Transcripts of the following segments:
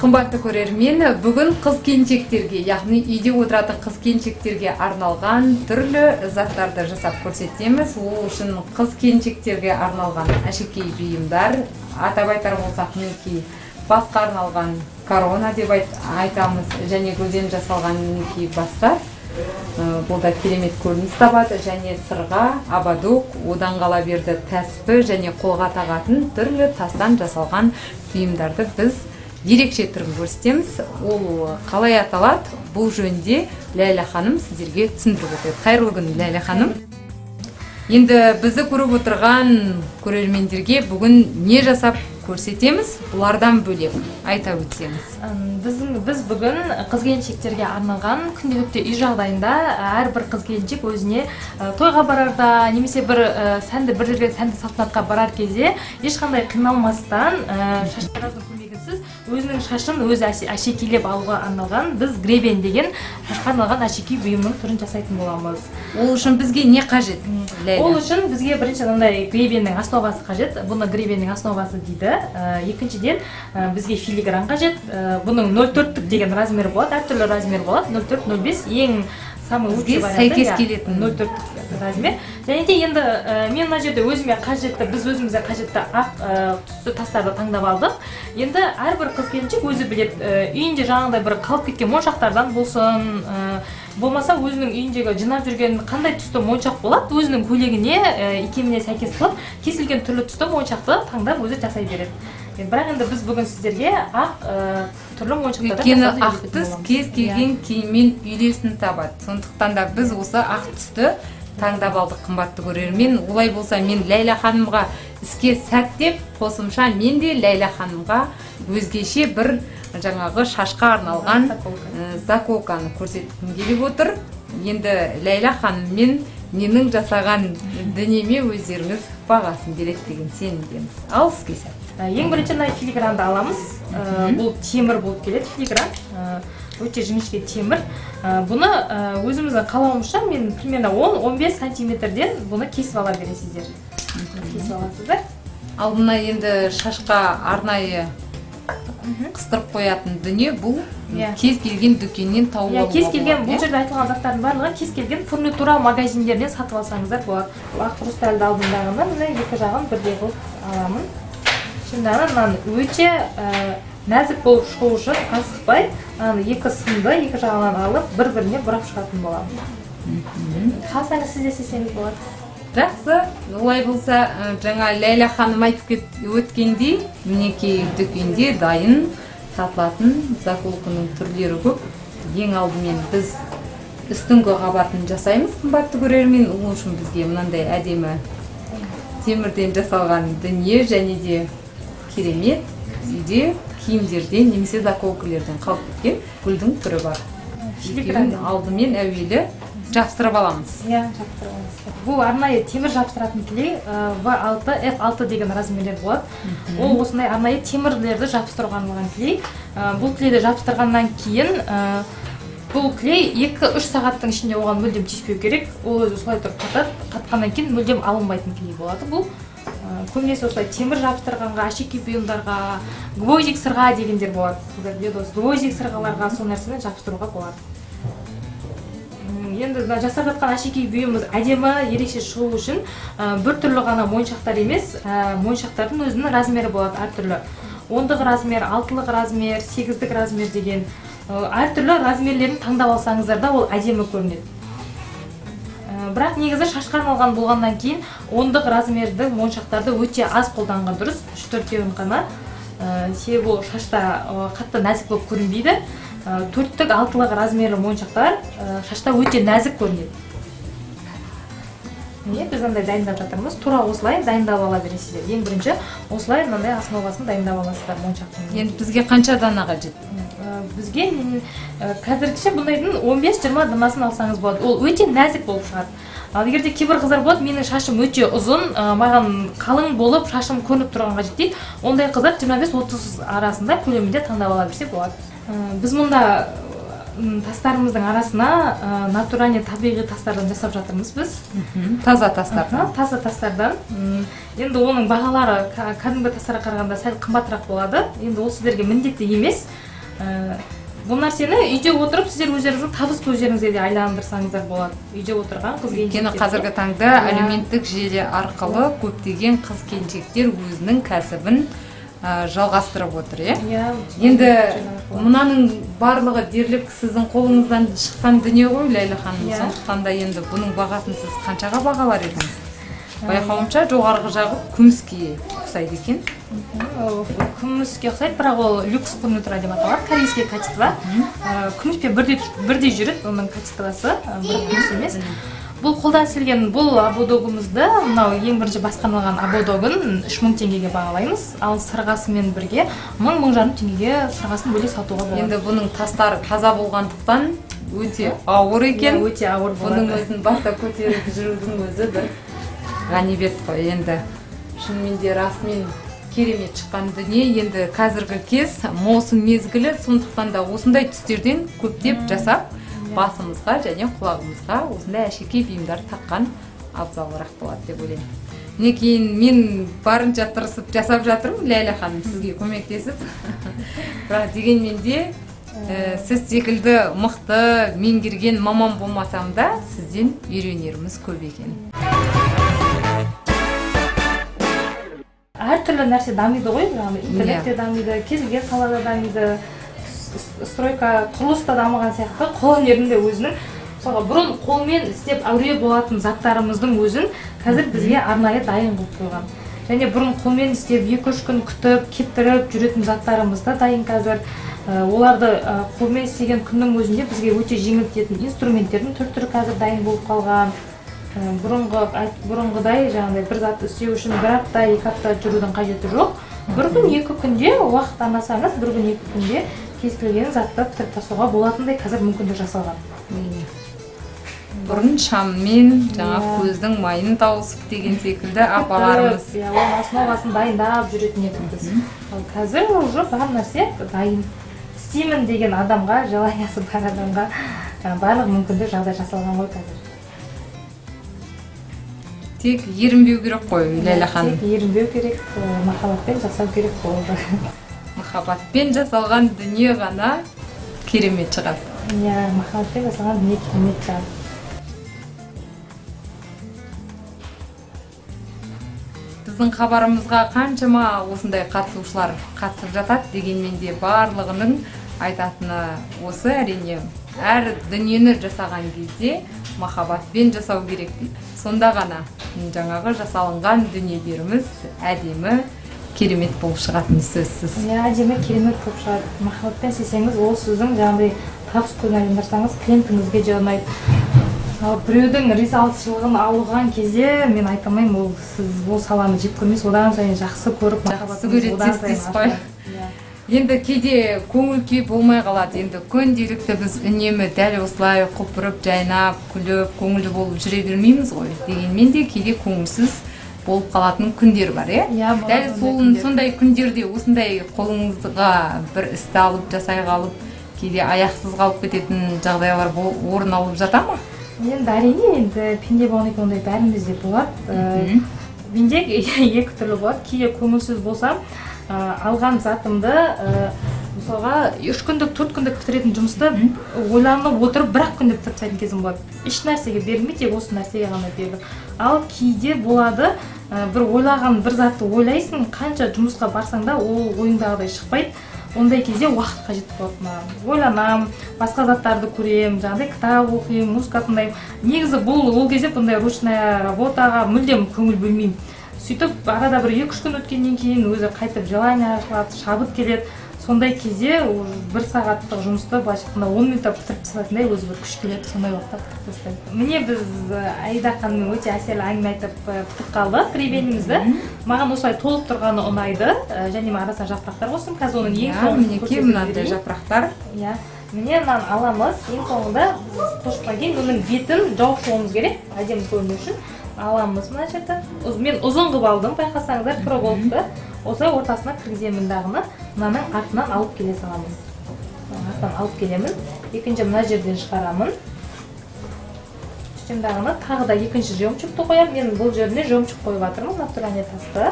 Қымбатты көрермен, бүгін қыз келіншектерге, яғни үйде отыратын қыз келіншектерге арналған түрлі заттарды жасап көрсетеміз. Ол үшін қыз келіншектерге арналған әшекей бұйымдар, атап айтар болсақ, мінекей басқа арналған корона деп айтамыз, және гүлден жасалған мінекей бастар. Бұл да керемет көрініс табады, және сырға, абадук, одан қала берді тәспі және қолға тағатын түрлі тастан жасалған бұйымдарды біз ерекше түрін көрсетеміз. Ол қалай аталады, бұл жөнінде Ләйлә ханым сіздерге түсіндіріп өтеді. Қайырлы күн, Ләйлә ханым. Енді бізді көріп отырған көрермендерге бүгін не жасап көрсетеміз, бұлардан бөлек айта өтсеңіз. Біз бүгін қыз келіншектерге арналған күнделікті үй жағдайында әрбір қыз келіншек өзіне тойға барарда немесе бір сәнді бір жерге сәнді салтанатқа барар кезде ешқандай қиналмастан шаштараздың көмегінсіз өзінің шашын өзі әшекейлеп алуға арналған біз гребен деген шашқа арналған әшекей бұйымның түрін жасайтын боламыз. Ол үшін бізге не қажет, Ләйлә? Ол үшін бізге бірінші мынандай гребеннің основасы қажет. Бұны гребеннің основасы дейді. Екіншіден, бізге филигран қажет. Бұның 0,4-тік деген размер болады, әртүрлі размер болады. 0,4, 0,5 ең самый лучший Бізге варианты, сәйкес иә, келетін. 0,4-тік размер. Және де енді мен мына жерде өзіме қажетті, біз өзімізге қажетті ақ түсті тастарды таңдап алдық. Енді әрбір қыз келіншек өзі біледі, үйінде жаңағыдай бір қалып кеткен моншақтардан болсын, болмаса өзінің үйіндегі жинап жүрген қандай түсті моншақ болады, өзінің көйлегіне, икеміне сәйкес қылып кез келген түрлі түсті моншақты таңдап өзі жасай береді. Бірақ енді біз бүгін сіздерге ақ түрлі моншақтардан Өйткені жасауды ақ үйрететін түс боламыз. кез келген киіммен үйлесім табады. Сондықтан да біз осы ақ түсті таңдап алдық, қымбатты көрермен. Олай болса, мен Ләйлә ханымға іске сәт деп қосымша мен де Ләйлә ханымға өзгеше бір жаңағы шашқа арналған Заколка. Заколканы көрсеткім келіп отыр. Енді Ләйлә ханыммен менің жасаған дүниеме өздеріңіз бағасын береді деген сенімдеміз. Ал іске сәт. Ең бірінші мына филигранды аламыз. Бұл темір болып келеді филигран. Өте жіңішке темір. Бұны өзіміздің қалауымызша мен примерно 10-15 сантиметрден бұны кесіп ала бересіздер. Кесіп аласыздар. Ал мына енді шашқа арнайы қыстырып қоятын дүние бұл кез келген дүкеннен тауып Иә, алуға кез келген, болады, бұл иә? жерде айтылған заттардың барлығын кез келген фурнитура магазиндерінен сатып алсаңыздар болады. Бұл ақ хрустальды алдындағыны міне екі жағын бірдей қылып аламын. Şimdi мынаны өте нәзік болып шығу үшін асықпай, мынаны екі сымды екі жағынан алып бір-біріне бұрап шығатын боламын. Қалсаңыз сіз де істесеңіз болады. Жақсы, олай болса, жаңа Ләйлә ханым айтып өткендей, мінекей дүкенде дайын сатылатын заколканың түрлері көп. Ең алдымен біз үстіңгі қабатын жасаймыз, қымбатты көрермен. Ол үшін бізге мынандай әдемі темірден жасалған дүние және де керемет үйде киімдерден немесе заколкалерден қалып кеткен гүлдің түрі бар. Филигран. Екеуін алдымен әуелі жапсырып аламыз. Иә, жапсырып аламыз. Бұл арнайы темір жапсыратын клей, В6, F6 деген размерлер болады. Ол осындай арнайы темірлерді жапсыруға арналған клей. Бұл клейді жапсырғаннан кейін, бұл клей 2-3 сағаттың ішінде оған мүлдем тиіспеу керек. Ол өзі солай тұрып қатады. Қатқаннан кейін мүлдем алынбайтын клей болады бұл. Көбінесе осылай темір жапсырғанға, әшекей бұйымдарға, гвоздик сырға дегендер болады. Қыздар біледі осы гвоздик сырғаларға сол нәрсені жапсыруға болады. Енді мына жасап жатқан әшекей бұйымымыз әдемі, ерекше шығу үшін бір түрлі ғана моншақтар емес, моншақтардың өзінің размері болады әртүрлі. 10-дық размер, 6-лық размер, 8-дік размер деген, әртүрлі размерлерін таңдап алсаңыздар да ол әдемі көрінеді. Бірақ негізі шашқа арналған болғаннан кейін 10-дық размерді моншақтарды өте аз қолданған дұрыс, үш-төртеуін ғана. Себебі ол шашта қатты нәзік болып көрінбейді. 4-тік, 6-лық размерлі моншақтар шашта өте нәзік көрінеді. Міне біз мынандай дайындап жатырмыз. Тура осылай дайындап ала бересіздер. Ең бірінші осылай мынандай основасын дайындап аласыздар моншақтың. Енді бізге қанша дана қажет? Бізге қазіргіше бұндайдың 15-20 данасын алсаңыз болады. Ол өте нәзік болып шығады. Ал егер де кейбір қыздар болады, менің шашым өте ұзын, маған қалың болып шашым көрініп тұрған қажет дейді. Ондай қыздар 25-30 арасында көлемінде таңдап ала берсе болады. Біз мұнда тастарымыздың арасына натуральный табиғи тастардан жасап жатырмыз біз. Таза тастардан. Аха, таза тастардан. Енді оның бағалары кәдімгі тастарға қарағанда сәл қымбатырақ болады. Енді ол сіздерге міндетті емес. Бұл нәрсені үйде отырып сіздер өздеріңіздің табыс көздеріңізге де айландырсаңыздар болады. Үйде отырған қыз келіншектер. Өйткені қазіргі таңда әлеуметтік желі арқылы көптеген қыз келіншектер өзінің кәсібін жалғастырып отыр, иә? Енді мынаның барлығы дерлік сіздің қолыңыздан шыққан дүние ғой, Ләйлә ханым. Сондықтан да енді бұның бағасын сіз қаншаға бағалар едіңіз? Байқауымша, жоғарғы жағы күміске ұқсайды екен. Күміске ұқсайды, бірақ ол люкс фурнитура деп аталады, корейский качество. Күміспен бірдей жүреді, оның качествосы, бірақ күміс емес. Бұл қолдан істелген бұл ободогымызды, мынау ең бірінші басқа арналған ободогын 3000 теңгеге бағалаймыз, ал сырғасымен бірге 1000-1500 теңгеге сырғасын бөлек сатуға болады. Енді бұның тастары таза болғандықтан өте ауыр екен. Өте ауыр болады. Бұның өзін баста көтеріп жүрудің өзі бір ғанибет қой. Енді шынымен де расымен керемет шыққан дүние. Енді қазіргі кез маусым мезгілі, сондықтан да осындай түстерден көптеп жасап басымызға және құлағымызға осындай әшекей бұйымдар таққан абзалырақ болады деп ойлаймын. Мінекей мен барынша тырысып жасап жатырмын, Ләйлә ханым, сізге көмектесіп. Бірақ дегенмен де сіз секілді мықты меңгерген маман болмасам да сізден үйренеріміз көп екен. Әртүрлі нәрсе дамиды ғой, яғни интернет те дамиды, кез келген салада дамиды, стройка, құрылыс та дамыған сияқты, қолөнердің де өзінің, мысалға, бұрын қолмен істеп әуре болатын заттарымыздың өзін қазір бізге арнайы дайын қылып қойған. Және бұрын қолмен істеп 2-3 күн күтіп, кептіріп жүретін заттарымыз да дайын қазір. Оларды қолмен істеген күннің өзінде бізге өте жеңілдететін инструменттердің түр-түрі қазір дайын болып қалған. Бұрынғыдай жаңағыдай бір затты істеу үшін бір апта, 2 апта жүрудің қажеті жоқ. Бір күн, 2 күнде уақыт арнасаңыз, бір күн, 2 күнде кез келген затты бітіріп тастауға болатындай қазір мүмкіндік жасалған. Бұрын шаммен жаңа көздің майын тауысып деген секілді апаларымыз. Иә, оның основасын дайындап жүретін едік біз. Ал қазір уже бар нәрсе дайын. Істеймін деген адамға, желаниясы бар адамға барлық мүмкіндік жағдай жасалған ғой қазір. Тек ерінбеу керек қой, Ләйлә ханым. Тек ерінбеу керек, махаббатпен жасау керек болды. Махаббатпен жасалған дүние ғана керемет шығады. Иә, махаббатпен жасалған дүние керемет шығады. Біздің хабарымызға қаншама осындай қатысушылар қатысып жатады, дегенмен де барлығының айтатыны осы, әрине. Әр дүниені жасаған кезде махаббатпен жасау керек дейді. Сонда ғана жаңағы жасалынған дүниелеріміз әдемі, керемет болып шығатыны сөзсіз. Иә, әдемі, керемет болып шығады. Махаббатпен істесеңіз, ол сіздің жаңағыдай табыс көзін айландырсаңыз, клиентіңізге де ұнайды. Ал біреудің ризашылығын алған кезде мен айта алмаймын, ол сіз ол саланы жек көрмейсіз, одан сайын жақсы көріп, жақсы көреді дейсіз ғой. Енді кейде көңіл күй болмай қалады. Енді күнделікті біз үнемі дәл осылай құлпырып, жайнап, күліп, көңілді болып жүре бермейміз ғой. Дегенмен де кейде көңілсіз болып қалатын күндер бар, иә? Иә, дәл сондай күндерде осындай қолыңызға бір істі алып, жасай қалып, кейде аяқсыз қалып кететін жағдайлар орын алып жата ма? Енді әрине, енді пенде болғаннан кейін ондай бәрімізде болады. Менде екі түрлі болады. Кейде көңілсіз болсам, алған затымды, мысалға, 3 күндік, 4 күндік бітіретін жұмысты ойланып отырып, бір-ақ күнде бітіріп тастайтын кезім болады. Еш нәрсеге берілмей, тек осы нәрсеге ғана беріліп. Ал кейде болады, бір ойлаған бір затты ойлайсың, қанша жұмысқа барсаң да ол ойыңдағыдай шықпайды. Ондай кезде уақыт қажет болады маған. Ойланам, басқа заттарды көрем, жаңағыдай кітап оқимын, музыка тыңдаймын. Негізі бұл ол кезде бұндай ручная работаға мүлдем көңіл бөлмеймін. Сөйтіп арада бір 2-3 күн өткеннен кейін өзі қайтып желание ашылады, шабыт келеді. Сондай кезде бір сағаттық жұмысты былайша айтқанда 10 минутта бітіріп тастайтындай өзі бір күш келеді, сондай уақытта бітіріп тастаймын. Міне біз Аида ханыммен өте әсерлі әңгіме айтып бітіп қалдық гребенімізді. Маған осылай толып тұрғаны ұнайды. Және мен арасына жапырақтар қостым. Қазір оның ең соңын мінекей мынандай жапырақтар. Иә, міне мынаны аламыз. Ең соңында біз қосып кейін бұның бетін жауып шығуымыз керек, әдемі көріну үшін. Аламыз мына жерді. Мен ұзын қылып алдым, байқасаңыздар, проволокты. Осылай ортасына кіргіземін дағыны, мынаның артынан алып келе саламын. Артынан алып келемін. Екінші мына жерден шығарамын. Үстем дағыны тағы да екінші жемчугті қоямын. Мен бұл жеріне жемчуг қойып жатырмын, натуральный тасты.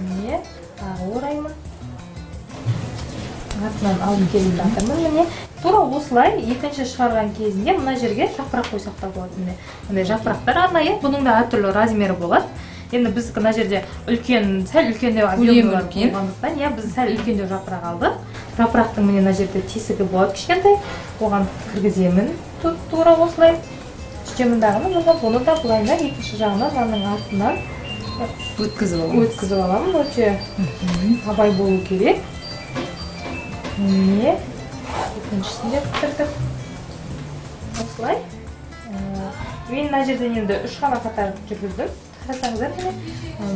Міне, тағы ораймын. Артынан алып келіп жатырмын. Міне тура осылай екінші шығарған кезінде мына жерге жапырақ қойсақ та болады. Міне мындай жапырақтар арнайы, бұның да әртүрлі размері болады. Енді біз мына жерде үлкен, сәл үлкендеу объемы болғандықтан, иә, біз сәл үлкендеу жапырақ алдық. Жапырақтың міне мына жерде тесігі болады кішкентай, оған кіргіземін тура осылай. Сөйтемін дағыны, мына бұны да былайынан екінші жағынан мынаның артынан өткізіп аламын. Өте абай болу керек. Міне екіншісін де бітірдік. Осылай. Мен мына жерден енді 3 ғана қатар жүргіздім. Қарасаңыздар, міне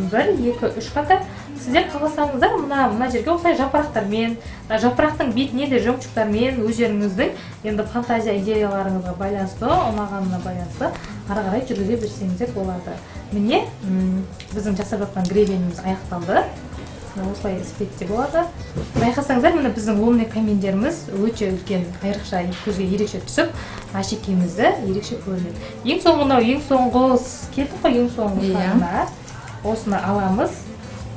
1, 2, 3 қатар. Сіздер қаласаңыздар мына жерге осылай жапырақтармен, жапырақтың бетіне де жемчугтармен өздеріңіздің енді фантазия идеяларыңызға байланысты, ұнағанына байланысты ары қарай жүргізе берсеңіздер болады. Міне біздің жасап жатқан гребеніміз аяқталды. Осылай іспетте болады. Байқасаңыздар, міне біздің лунный камендеріміз өте үлкен, айрықша көзге ерекше түсіп, әшекейімізді ерекше көрінеді. Ең соңғы мынау, ең соңғы келдік қой, ең соңғы сағына. Осыны аламыз.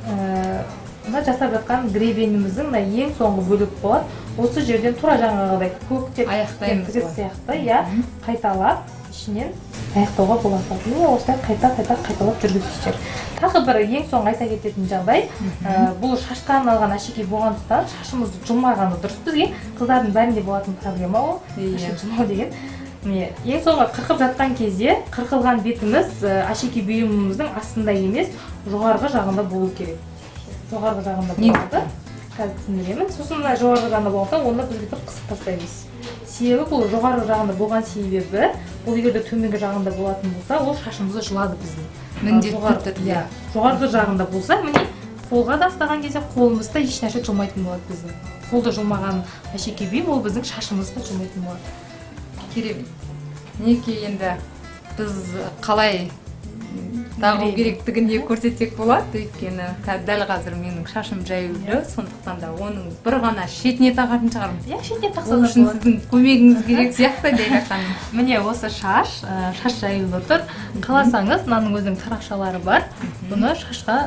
Мына жасап жатқан гребеніміздің мына ең соңғы бөлік болады. Осы жерден тура жаңағыдай көктеп аяқтаймыз тігіс сияқты, иә, қайталап ішінен аяқтауға болады. Міне осылай қайта-қайта қайталап жүргізесіздер. Тағы бір ең соңғы айта кететін жағдай, бұл шашқа арналған әшекей болғандықтан шашымызды жұлмағаны дұрыс бізге. Қыздардың бәрінде болатын проблема ол, шашты жұлмау деген. Міне ең соңғы қырқып жатқан кезде қырқылған бетіміз әшекей бұйымымыздың астында емес, жоғарғы жағында болу керек. Жоғарғы жағында болады. Қазір түсіндіремін. Сосын мына жоғарғы жағында болғандықтан оны біз бүйтіп қысып тастаймыз. Себебі бұл жоғарғы жағында болған себебі, бұл егер де төменгі жағында болатын болса, ол шашымызды жұлады біздің. Міндетті түрде. Жоғарғы жағында болса, міне қолға да ұстаған кезде қолымызда еш нәрсе жұлмайтын болады біздің. Қолды жұлмаған әшекей бұйым ол біздің шашымызды жұлмайтын болады. Керемет. Мінекей енді біз қалай тағу керектігін көрсетсек болады, өйткені дәл қазір менің шашым жаюлы, сондықтан да оның бір ғана шетіне тағатын шығармын. Иә, шетіне тақса да Ол үшін болады. Сіздің көмегіңіз керек сияқты, Лейла ханым. Міне осы шаш жаюлы тұр. Қаласаңыз, мынаның өзінің тарақшалары бар. Бұны шашқа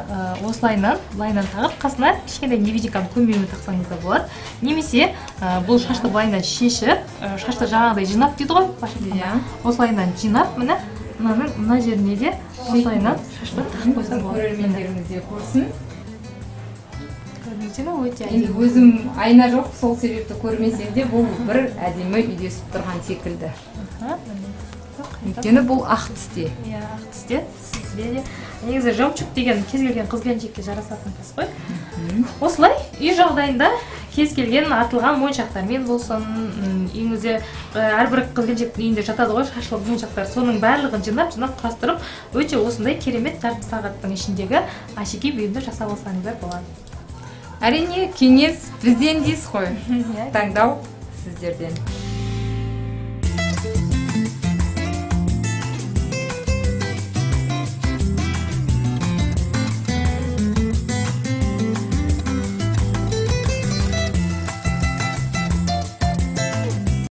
осылайынан, былайынан тағып, қасына кішкентай невидимканың көмегімен тақсаңыз да болады. Немесе бұл шашты былайынан шешіп, шашты жаңағыдай жинап дейді ғой, былайша айтқанда. Осылайынан жинап, міне мынаның мына жеріне де осылайынан шашты тағып қойса болады. Көрермендеріміз де көрсін. Көрдіңіздер ме, өте Енді әдемі. өзім айна жоқ, сол себепті көрмесем де бұл бір әдемі үйлесіп тұрған секілді. Өйткені бұл ақ түсте. Иә, ақ түсте, сізде де. Негізі жемчуг деген кез келген қыз келіншекке жарасатын тас қой. Осылай үй жағдайында кез келген артылған моншақтармен болсын, үйіңізде әрбір қыз келіншектің үйінде жатады ғой шашылып моншақтар. Соның барлығын жинап-жинап құрастырып, өте осындай керемет жарты сағаттың ішіндегі әшекей бұйымды жасап алсаңыздар болады. Әрине, кеңес бізден дейсіз ғой. Иә. Таңдау сіздерден.